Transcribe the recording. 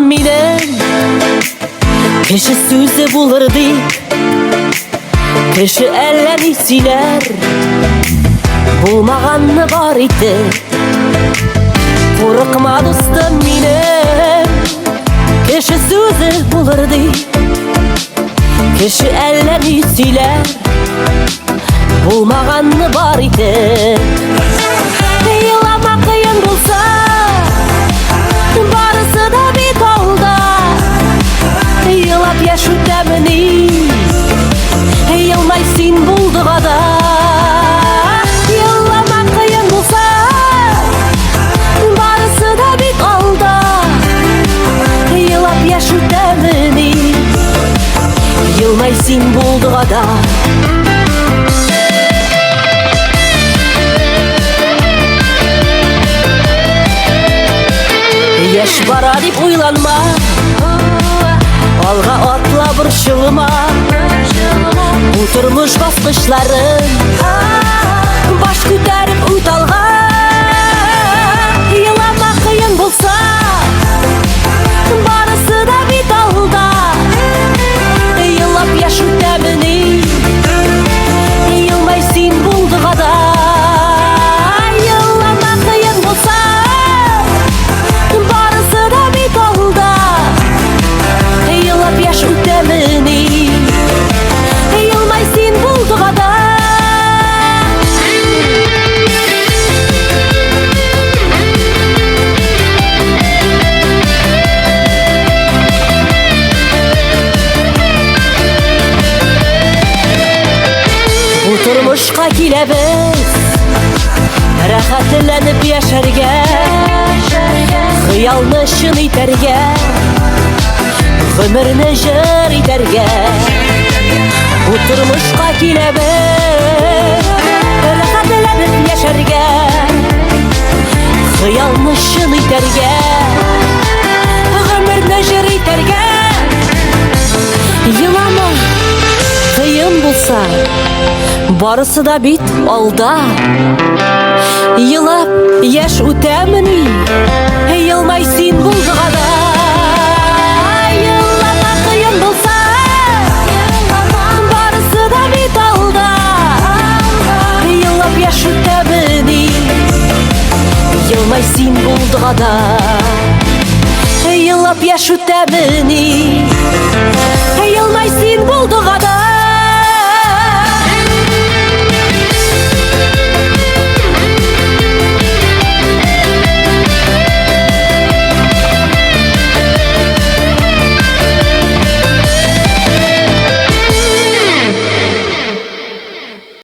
дустым минем, кеше сүзе булыр дип, кеше әллә ни сөйләр, булмаганны бар итеп. Курыкма, дустым минем, кеше сүзе булыр дип, кеше әллә ни сөйләр, булмаганны бар итеп. Елама, кыен булса, барысы да бит алда. Елап яшь үтәмени, елмай син булдыга да. Елама, кыен булса, барысы да бит алда. Елап яшь үтәмени, елмай син булдыга да. Яшь бара дип уйланма, алга атла, борчылма. Бу тормыш баскычларын баш күтәреп үт алга. Елама, кыен булса, барысы да бит алда. Елап яшь үтәмени, елмай син булдыга да. Елама, кыен булса, барысы да бит алда. Елап яшь үтәмени, елмай син булдыга да. Бу тормышка киләбез рәхәтләнеп яшәргә, хыялны чын итәргә, гомерне җыр итәргә. Бу тормышка киләбез рәхәтләнеп яшәргә, хыялны чын итәргә, гомерне җыр итәргә. Елама, кыен булса, барысы да бит алда. Елап яшь үтәмени, елмай син булдыга да. Елама, кыен булса, барысы да бит алда. Елап яшь үтәмени, елмай син булдыга да. Елап яшь үтәмени,